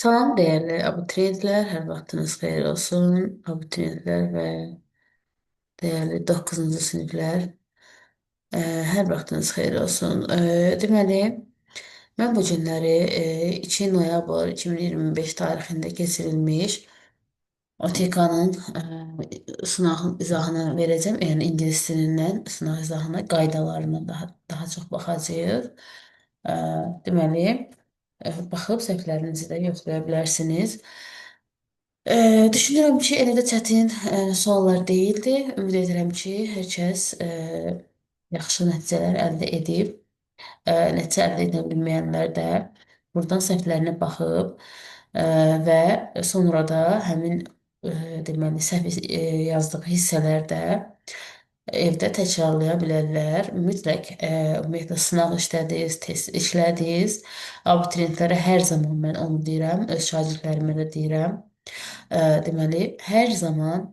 Salam dəyərli abituriyentlər, hər vaxtınız xeyir olsun. Abituriyentlər və dəyərli 9-cu siniflər, hər vaxtınız xeyir olsun. Deməli, mən bu günləri 2 noyabr 2025 tarixində keçirilmiş OTK-nın sınaq izahını verəcəm. Yəni ingilis dilindən sınaq izahına, qaydalarına daha çox baxacağıq. Deməli, baxıb səhvlərinizi də yoxlaya bilərsiniz. Düşünürəm ki, elə də çətin suallar deyildi. Ümid edirəm ki, hər kəs yaxşı nəticələr əldə edib. Nəticə əldə edə bilməyənlər də buradan səhvlərinə baxıb və sonra da həmin deməli səhv yazdığı hissələrdə evdə təkrarlaya bilərlər. Mütləq ümumiyyətlə sınaq işlədiniz, test işlədiniz. Abituriyentlərə hər zaman mən onu deyirəm, öz şagirdlərimə də deyirəm. Deməli, hər zaman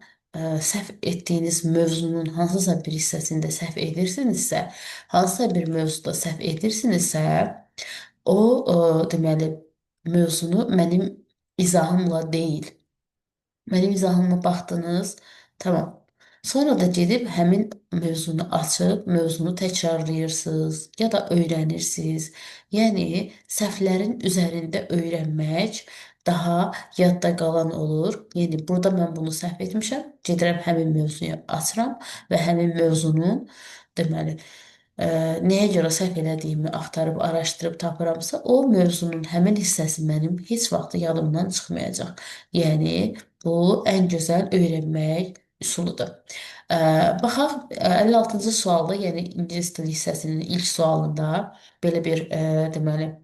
səhv etdiyiniz mövzunun hansısa bir hissəsində səhv edirsinizsə, hansısa bir mövzuda səhv edirsinizsə, o deməli mövzunu mənim izahımla deyil, mənim izahıma baxdınız, tamam. Sonra da gedib həmin mövzunu açıb, mövzunu təkrarlayırsınız ya da öyrənirsiniz. Yəni, səhvlərin üzərində öyrənmək daha yadda qalan olur. Yəni, burada mən bunu səhv etmişəm. Gedirəm həmin mövzuyu açıram və həmin mövzunun, deməli, nəyə görə səhv elədiyimi axtarıb, araşdırıb tapıramsa, o mövzunun həmin hissəsi mənim heç vaxt yadımdan çıxmayacaq. Yəni, bu ən gözəl öyrənmək üsuludur. Baxaq, 56-cı sualda, yəni ingilis dili hissəsinin ilk sualında belə bir, deməli,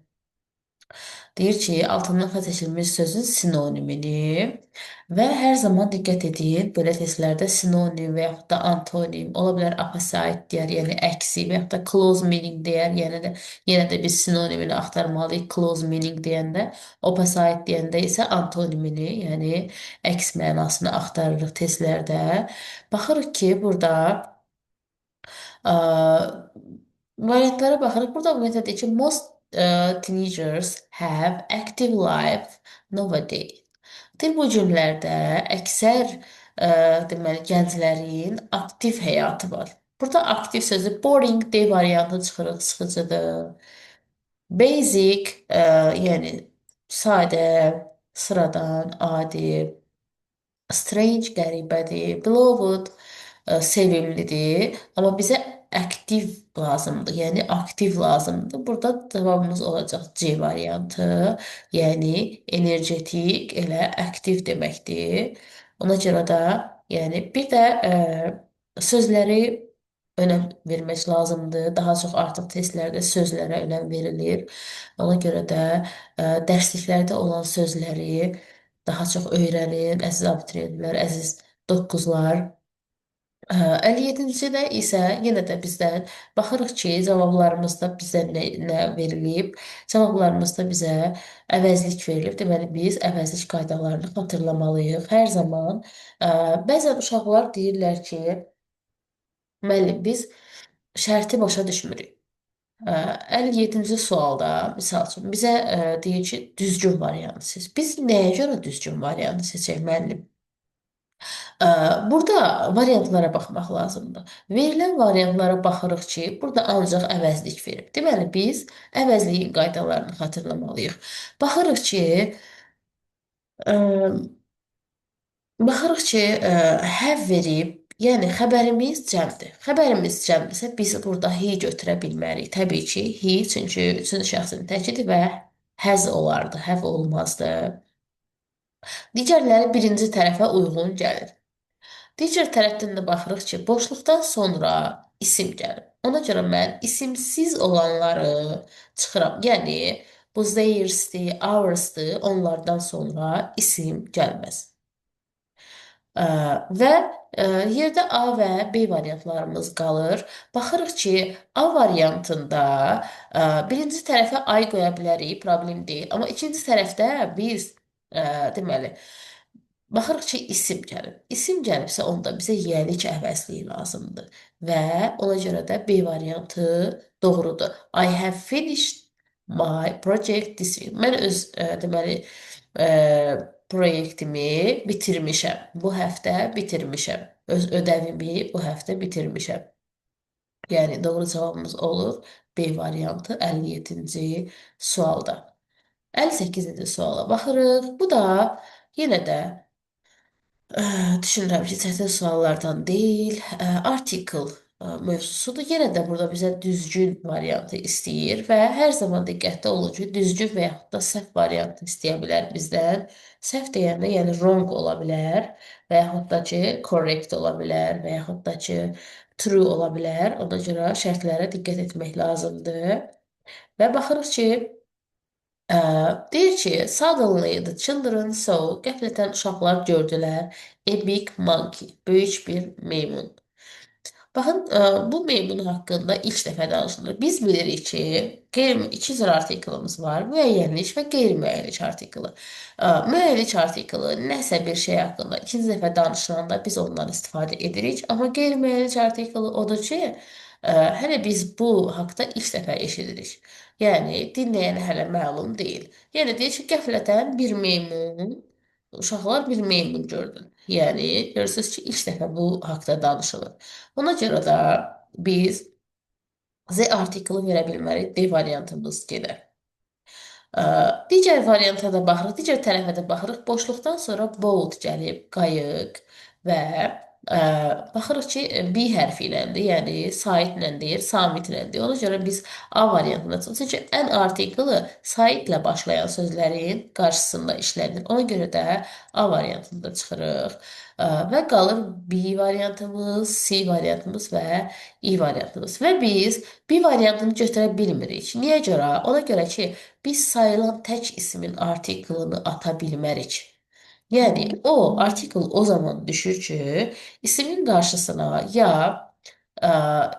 deyir ki, altından xətt çəkilmiş sözün sinonimini və hər zaman diqqət edin, belə testlərdə sinonim və yaxud da antonim, ola bilər opposite deyər, yəni əksi və yaxud da close meaning deyər, yəni də yenə də biz sinonimini axtarmalıyıq close meaning deyəndə, opposite deyəndə isə antonimini, yəni əks mənasını axtarırıq testlərdə. Baxırıq ki, burada variantlara baxırıq. Burada ümumiyyətlə deyir ki, most teenagers have active life nowadays. Deyir, bu günlərdə əksər deməli gənclərin aktiv həyatı var. Burada aktiv sözü boring D variantı çıxırıq, sıxıcıdır. Basic, yəni sadə, sıradan, adi. Strange qəribədir. Beloved sevimlidir. Amma bizə aktiv lazımdır. Yəni aktiv lazımdır. Burada cavabımız olacaq C variantı. Yəni energetik elə aktiv deməkdir. Ona görə də yəni bir də sözləri önəm vermək lazımdır. Daha çox artıq testlərdə sözlərə önəm verilir. Ona görə də dərsliklərdə olan sözləri daha çox öyrənin, əziz abituriyentlər, əziz doqquzlar. 57-cidə isə yenə də bizdən baxırıq ki, cavablarımızda bizə nə verilib? Cavablarımızda bizə əvəzlik verilib. Deməli, biz əvəzlik qaydalarını xatırlamalıyıq. Hər zaman bəzən uşaqlar deyirlər ki, müəllim, biz şərti başa düşmürük. 57-ci sualda, misal üçün, bizə deyir ki, düzgün variantı seç. Biz nəyə görə düzgün variantı seçək, müəllim? Burada variantlara baxmaq lazımdır. Verilən variantlara baxırıq ki, burada ancaq əvəzlik verib. Deməli, biz əvəzliyin qaydalarını xatırlamalıyıq. Baxırıq ki, have verib, yəni xəbərimiz cəmdir. Xəbərimiz cəmdirsə, biz burada he götürə bilmərik. Təbii ki, he, çünki üçüncü şəxsin təkidir və has olardı, have olmazdı. Digərləri birinci tərəfə uyğun gəlir. Digər tərəfdən də baxırıq ki, boşluqdan sonra isim gəlir. Ona görə mən isimsiz olanları çıxıram. Yəni, bu theirs'dir, ours'dır, onlardan sonra isim gəlməz. Və yerdə A və B variantlarımız qalır. Baxırıq ki, A variantında birinci tərəfə I qoya bilərik, problem deyil. Amma ikinci tərəfdə biz deməli, baxırıq ki, isim gəlib. İsim gəlibsə, onda bizə yiyəlik əvəzliyi lazımdır. Və ona görə də B variantı doğrudur. I have finished my project this week. Mən öz deməli, e, proyektimi bitirmişəm. Bu həftə bitirmişəm. Öz ödəvimi bu həftə bitirmişəm. Yəni doğru cavabımız olur B variantı 57-ci sualda. 58-ci suala baxırıq. Bu da yenə də düşünürəm ki, çətin suallardan deyil. Article mövzusudur. Yenə də burada bizə düzgün variantı istəyir və hər zaman diqqətli olun ki, düzgün və yaxud da səhv variantı istəyə bilər bizdən. Səhv deyəndə, yəni wrong ola bilər və yaxud da ki, correct ola bilər və yaxud da ki, true ola bilər. Ona görə şərtlərə diqqət etmək lazımdır. Və baxırıq ki, deyir ki, suddenly the children saw, qəflətən uşaqlar gördülər, a big monkey, böyük bir meymun. Baxın, bu meymun haqqında ilk dəfə danışılır. Biz bilirik ki, iki cür artiklımız var. Müəyyənlik və qeyri-müəyyənlik artiklı. Müəyyənlik artiklı nəsə bir şey haqqında ikinci dəfə danışılanda biz ondan istifadə edirik. Amma qeyri-müəyyənlik artiklı odur ki, hələ biz bu haqda ilk dəfə eşidirik. Yəni, dinləyənə hələ məlum deyil. Yəni, deyir ki, qəflətən bir meymun, uşaqlar bir meymun gördülər. Yəni, görürsünüz ki, ilk dəfə bu haqda danışılır. Ona görə də biz Z artiklı verə bilmərik. D variantımız gedər. Digər varianta da baxırıq, digər tərəfə də baxırıq. Boşluqdan sonra boat gəlib, qayıq və baxırıq ki, B hərfi iləndir, yəni saitlə deyir, samitlə deyir. Ona görə biz A variantına çıxırıq. Çünki N artiklı saitlə başlayan sözlərin qarşısında işlənir. Ona görə də A variantında çıxırıq. Və qalır B variantımız, C variantımız və I variantımız. Və biz B variantını götürə bilmirik. Niyə görə? Ona görə ki, biz sayılan tək ismin artiklını ata bilmərik. Yəni, o artikl o zaman düşür ki, ismin qarşısına ya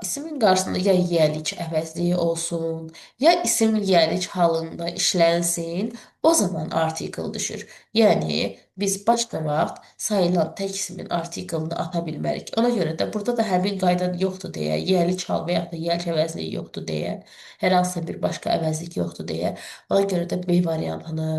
ismin qarşısında ya yiyəlik əvəzliyi olsun, ya isim yiyəlik halında işlənsin, o zaman artikl düşür. Yəni, biz başqa vaxt sayılan tək ismin artiklını ata bilmərik. Ona görə də burada da həmin qayda yoxdur deyə, yiyəlik hal və yaxud da yiyəlik əvəzliyi yoxdur deyə, hər hansısa bir başqa əvəzlik yoxdur deyə, ona görə də B variantını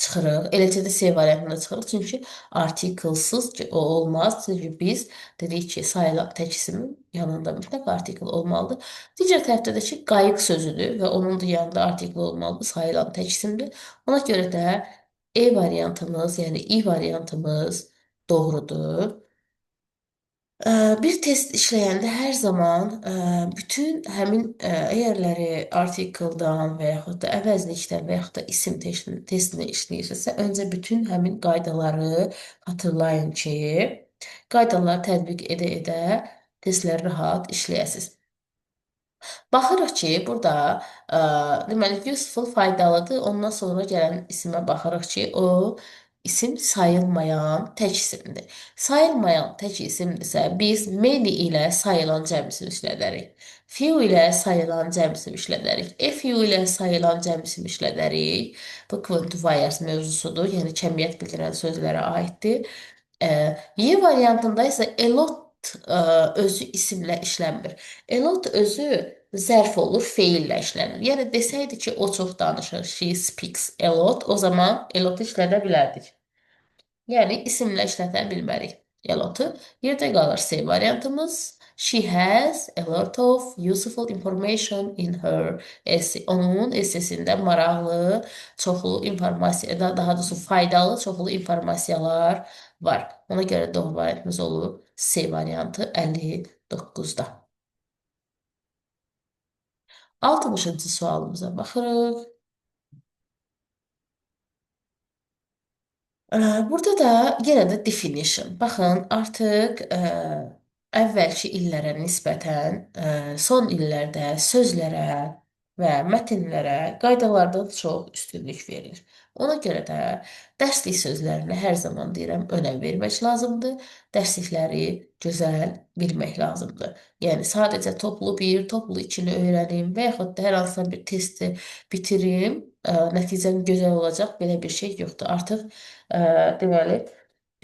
çıxırıq. Eləcə də C variantına çıxırıq. Çünki artiklsız ki, o olmaz. Çünki biz dedik ki, sayılan tək ismin yanında mütləq artikl olmalıdır. Digər tərəfdə də ki, qayıq sözüdür və onun da yanında artikl olmalıdır. Sayılan tək isimdir. Ona görə də E variantımız, yəni I variantımız doğrudur. Bir test işləyəndə hər zaman bütün həmin əgərləri artikldan və yaxud da əvəzlikdən və yaxud da isim testini işləyirsinizsə, öncə bütün həmin qaydaları xatırlayın ki, qaydaları tətbiq edə-edə testləri rahat işləyəsiniz. Baxırıq ki, burada deməli, useful faydalıdır. Ondan sonra gələn isimə baxırıq ki, o isim sayılmayan tək isimdir. Sayılmayan tək isimdirsə, biz many ilə sayılan cəm isim işlədərik. Few ilə sayılan cəm isim işlədərik. A few ilə sayılan cəm isim işlədərik. Bu quantifiers mövzusudur, yəni kəmiyyət bildirən sözlərə aiddir. Y variantında isə a lot özü isimlə işlənmir. A lot özü zərf olur, feillə işlənir. Yəni desəydi ki, o çox danışır, she speaks a lot, o zaman a lot işlədə bilərdik. Yəni isimlə işlədə bilmərik a lotu. Yerdə qalır C variantımız. She has a lot of useful information in her essay. Onun essesində maraqlı, çoxlu informasiya, daha doğrusu faydalı çoxlu informasiyalar var. Ona görə doğru variantımız olur C variantı 59-da. 60-cı sualımıza baxırıq. Burada da yenə də definition. Baxın, artıq əvvəlki illərə nisbətən son illərdə sözlərə və mətnlərə qaydalardan çox üstünlük verilir. Ona görə də dərslik sözlərinə hər zaman deyirəm, önəm vermək lazımdır. Dərslikləri gözəl bilmək lazımdır. Yəni, sadəcə toplu bir, toplu ikini öyrənim və yaxud da hər hansısa bir testi bitirim, nəticəm gözəl olacaq, belə bir şey yoxdur. Artıq, deməli,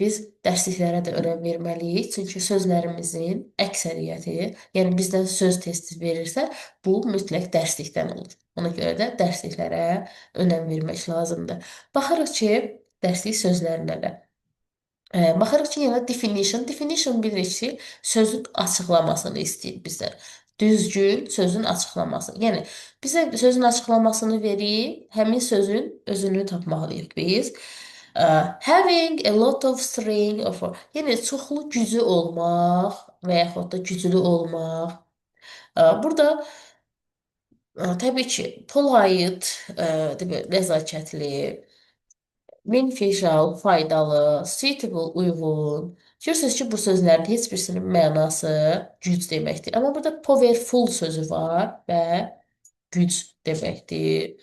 Biz dərsliklərə də önəm verməliyik. Çünki sözlərimizin əksəriyyəti, yəni bizdən söz testi verirsə, bu mütləq dərslikdən olur. Ona görə də dərsliklərə önəm vermək lazımdır. Baxırıq ki, dərslik sözlərinə də. Baxırıq ki, yenə definition. Definition bilirik ki, sözün açıqlamasını istəyir bizdən. Düzgün sözün açıqlaması. Yəni, bizə sözün açıqlamasını verir, həmin sözün özünü tapmalıyıq biz. Having a lot of strength of, yəni çoxlu gücü olmaq və yaxud da güclü olmaq. Burada təbii ki, polite, demək, nəzakətli, beneficial, faydalı, suitable, uyğun. Görürsünüz ki, bu sözlərin heç birisinin mənası güc deməkdir. Amma burada powerful sözü var və güc deməkdir,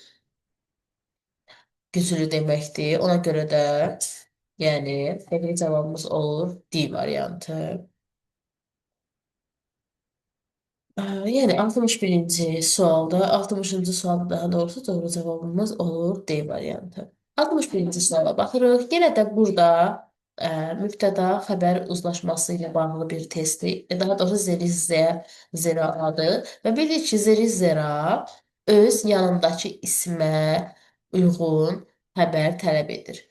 güclü deməkdir. Ona görə də, yəni, təbii cavabımız olur D variantı. Yəni 61-ci sualda, 60-cı sualda daha doğrusu doğru cavabımız olur D variantı. 61-ci suala baxırıq. Yenə də burada mübtəda xəbər uzlaşması ilə bağlı bir testi, daha doğrusu zeri z, zera adı və bilirik ki, zeri zera öz yanındakı ismə uyğun xəbər tələb edir.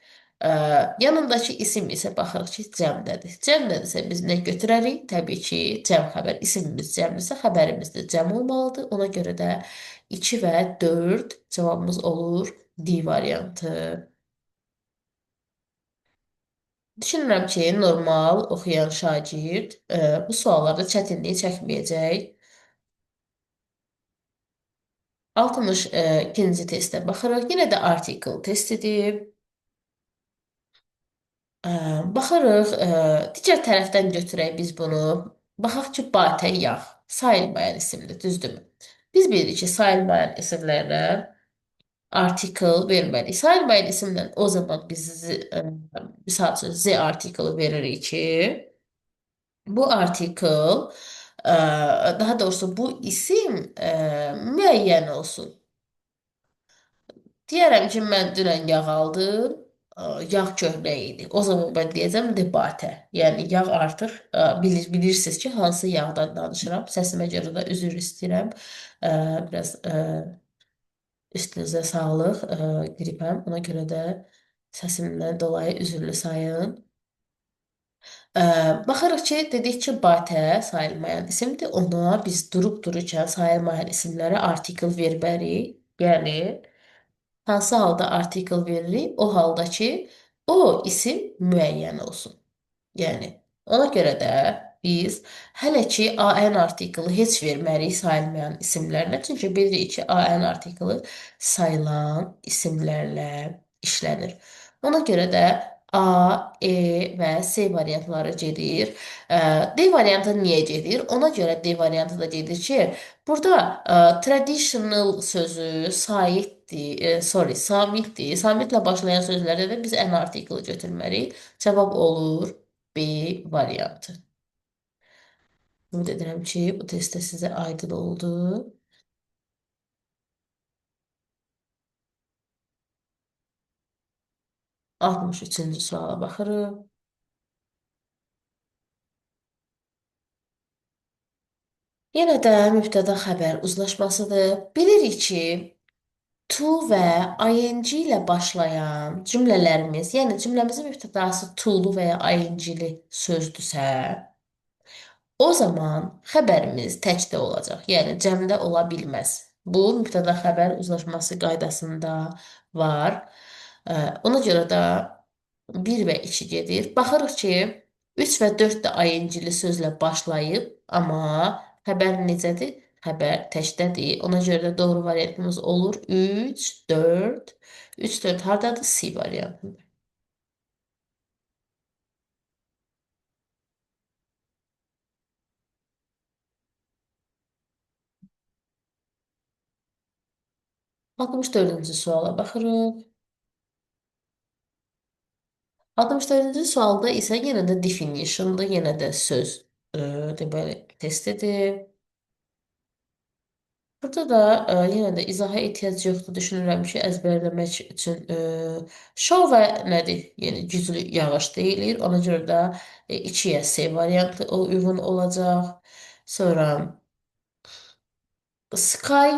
Yanındakı isim isə baxırıq ki, cəmdədir. Cəmdədirsə biz nə götürərik? Təbii ki, cəm xəbər. İsimimiz cəmdirsə, xəbərimiz də cəm olmalıdır. Ona görə də 2 və 4 cavabımız olur D variantı. Düşünürəm ki, normal oxuyan şagird bu suallarda çətinlik çəkməyəcək. 62-ci testə baxırıq. Yenə də article testidir. Baxırıq, digər tərəfdən götürək biz bunu. Baxaq ki, batə yağ sayılmayan isimdir, düzdürmü? Biz bilirik ki, sayılmayan isimlərlə article verməliyik. Sayılmayan isimlə o zaman biz, misal üçün, Z article veririk ki, bu article, daha doğrusu bu isim müəyyən olsun. Deyərəm ki, mən dünən yağ aldım, yağ köhnə idi. O zaman mən deyəcəm debatə. Yəni, yağ artıq bilirsiniz ki, hansı yağdan danışıram. Səsimə görə də üzr istəyirəm. Biraz üstünüzə sağlıq, qripəm. Ona görə də səsimdən dolayı üzürlü sayın. Baxırıq ki, dedik ki, batə sayılmayan isimdir. Ona biz durub dururkən sayılmayan isimlərə artikel verməliyik. Yəni, hansı halda artikel veririk? O halda ki, o isim müəyyən olsun. Yəni, ona görə də biz hələ ki, AN artikeli heç verməliyik sayılmayan isimlərlə. Çünki bilirik ki, AN artikeli sayılan isimlərlə işlənir. Ona görə də A, E və C variantları gedir. D variantı niyə gedir? Ona görə D variantı da gedir ki, burada traditional sözü saitdir, sorry, samitdir. Samitlə başlayan sözlərdə də biz N artikeli götürməliyik. Cavab olur B variantı. Ümid edirəm ki, bu testdə sizə aydın oldu. 63-cü suala baxırıq. Yenə də mübtəda xəbər uzlaşmasıdır. Bilirik ki, to və ing ilə başlayan cümlələrimiz, yəni cümləmizin mübtədası to-lu və ya ing-li sözdürsə, o zaman xəbərimiz təkdə olacaq. Yəni, cəmdə ola bilməz. Bu, mübtəda xəbər uzlaşması qaydasında var. Ona görə də 1 və 2 gedir. Baxırıq ki, 3 və 4 də ing-li sözlə başlayıb, amma xəbər necədir? Xəbər təkdədir. Ona görə də doğru variantımız olur. 3, 4. 3, 4 hardadır? C variantında. 64-cü suala baxırıq. 64-cü sualda isə yenə də definitiondur, yenə də söz, deməli, testidir. Burada da yenə də izaha ehtiyac yoxdur. Düşünürəm ki, əzbərləmək üçün shower nədir? Yəni güclü yağış deyilir. Ona görə də 2-yə C variantı o uyğun olacaq. Sonra sky,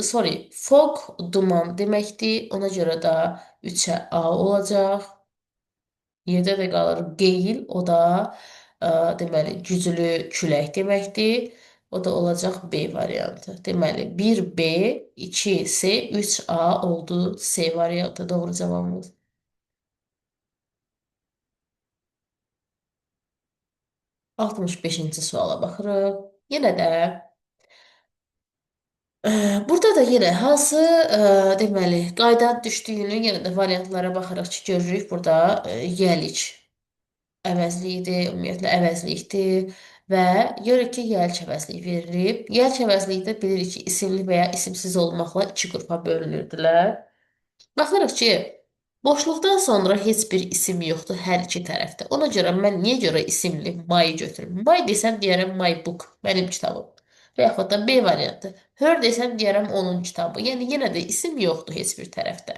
sorry, fog duman deməkdir. Ona görə də 3-ə A olacaq. Yerdə də qalır gale, o da deməli güclü külək deməkdir. O da olacaq B variantı. Deməli 1B, 2C, 3A oldu C variantı doğru cavabımız. 65-ci suala baxırıq. Yenə də burada da yenə hansı deməli qayda düşdüyünü yenə də variantlara baxaraq ki, görürük. Burada yəlik əvəzliyidir, ümumiyyətlə əvəzlikdir və görürük ki, yəlik əvəzliyi verilib. Yəlik əvəzlikdə bilirik ki, isimli və ya isimsiz olmaqla iki qrupa bölünürdülər. Baxırıq ki, boşluqdan sonra heç bir isim yoxdur hər iki tərəfdə. Ona görə mən niyə görə isimli my götürüm? My desəm deyərəm my book, mənim kitabım. Və yaxud da B variantı. Her desəm deyərəm onun kitabı. Yəni yenə də isim yoxdur heç bir tərəfdə.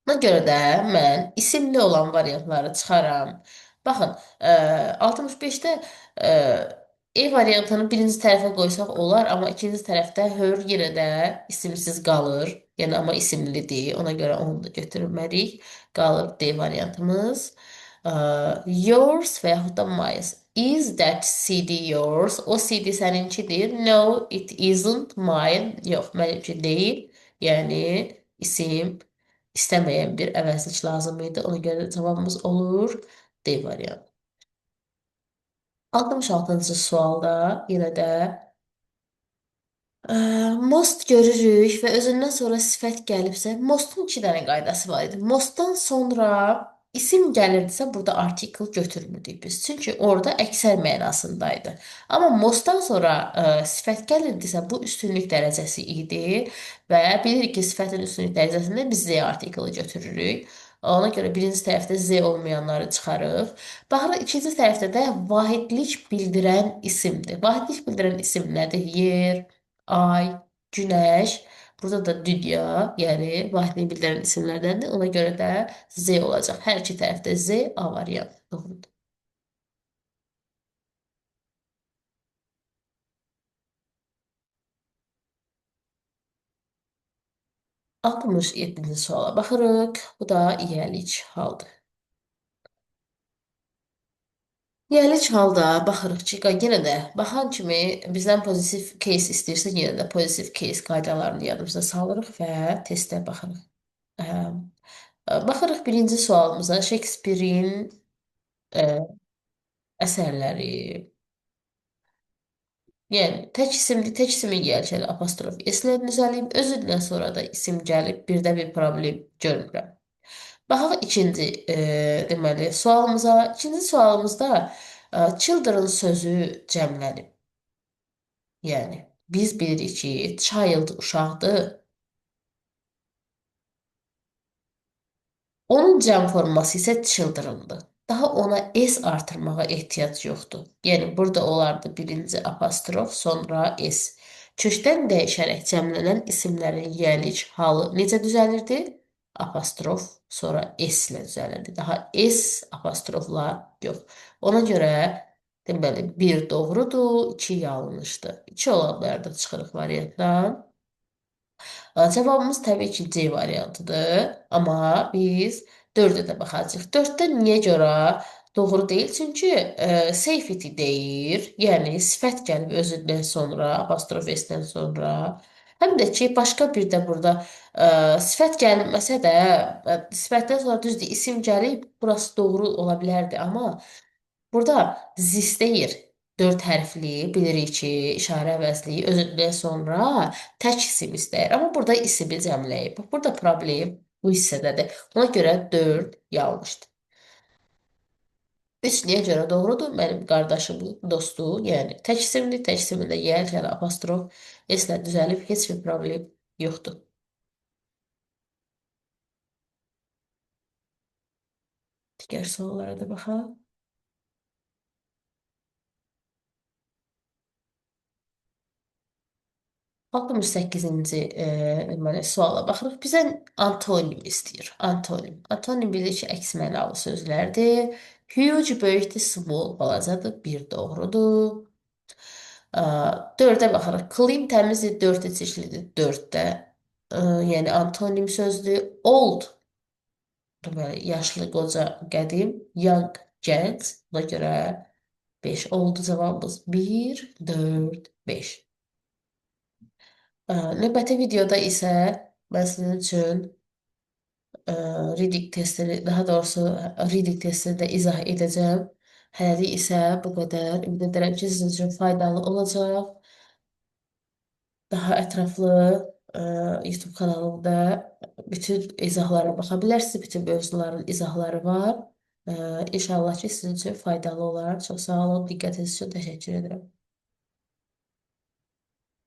Ona görə də mən isimli olan variantları çıxaram. Baxın, 65-də E variantını birinci tərəfə qoysaq olar, amma ikinci tərəfdə her yenə də isimsiz qalır. Yəni, amma isimlidir. Ona görə onu da götürməliyik. Qalır D variantımız. Yours və yaxud da mine. Is that CD yours? O CD səninkidir. No, it isn't mine. Yox, mənimki deyil. Yəni, isim istəməyən bir əvəzlik lazım idi. Ona görə cavabımız olur D variantı. 66-cı sualda yenə də most görürük və özündən sonra sifət gəlibsə, mostun iki dənə qaydası var idi. Mostdan sonra isim gəlirdisə, burada article götürmürdük biz. Çünki orada əksər mənasındaydı. Amma mostdan sonra sifət gəlirdisə, bu üstünlük dərəcəsi idi və bilirik ki, sifətin üstünlük dərəcəsində biz Z artiklı götürürük. Ona görə birinci tərəfdə Z olmayanları çıxarıq. Baxırıq, ikinci tərəfdə də vahidlik bildirən isimdir. Vahidlik bildirən isim nədir? Yer, ay, günəş. Burada da dünya, yəni vahidlik bildirən isimlərdəndir. Ona görə də Z olacaq. Hər iki tərəfdə Z, A variantı doğrudur. 67-ci suala baxırıq. Bu da yiyəlik haldır. Yiyəlik halda baxırıq ki, yenə də baxan kimi bizdən pozitiv case istəyirsə, yenə də pozitiv case qaydalarını yadımıza salırıq və testə baxırıq. Baxırıq birinci sualımıza. Shakespeare'in əsərləri. Yəni, tək isimli, tək isimin gəlişəli apostrof S-lə düzəlib, özündən sonra da isim gəlib, birdə bir problem görmürəm. Baxaq ikinci, deməli, sualımıza. İkinci sualımızda children sözü cəmlənib. Yəni, biz bilirik ki, child uşaqdır. Onun cəm forması isə children'dır. Daha ona S artırmağa ehtiyac yoxdur. Yəni, burada olardı birinci apostrof, sonra S. Kökdən dəyişərək cəmlənən isimlərin yiyəlik halı necə düzəlirdi? Apostrof, sonra S ilə düzəlirdi. Daha S apostrofla yox. Ona görə, deməli, 1 doğrudur, 2 yanlışdır. 2 olanları da çıxırıq variantdan. Cavabımız təbii ki, C variantıdır. Amma biz 4-ə də baxacağıq. 4-də niyə görə doğru deyil? Çünki safety deyir. Yəni, sifət gəlib özündən sonra, apostrof S-dən sonra. Həm də ki, başqa bir də burada sifət gəlməsə də, sifətdən sonra düzdür, isim gəlib, burası doğru ola bilərdi. Amma burada this deyir. 4 hərfli, bilirik ki, işarə əvəzliyi özündən sonra tək isim istəyir. Amma burada ismi cəmləyib. Bax, burada problem bu hissədədir. Ona görə 4 yanlışdır. 3 niyə görə doğrudur? Mənim qardaşımın dostu, yəni tək isimli, tək isimində yiyəl, yəni apostrof S-lə düzəlib, heç bir problem yoxdur. Digər suallara da baxaq. 68-ci deməli, suala baxırıq. Bizə antonim istəyir. Antonim. Antonim bilir ki, əks mənalı sözlərdir. Huge böyükdür, small balacadır. Bir doğrudur. Dördə baxırıq. Clean təmizdir, dirty çirklidir. Dörddə. Yəni antonim sözdür. Old deməli, yaşlı, qoca, qədim. Young, gənc. Buna görə 5 oldu cavabımız. 1, 4, 5. Növbəti videoda isə mən sizin üçün reading testini, daha doğrusu reading testini də izah edəcəm. Hələlik isə bu qədər. Ümid edirəm ki, sizin üçün faydalı olacaq. Daha ətraflı YouTube kanalımda bütün izahlara baxa bilərsiniz. Bütün mövzuların izahları var. İnşallah ki, sizin üçün faydalı olar. Çox sağ olun. Diqqətiniz üçün təşəkkür edirəm.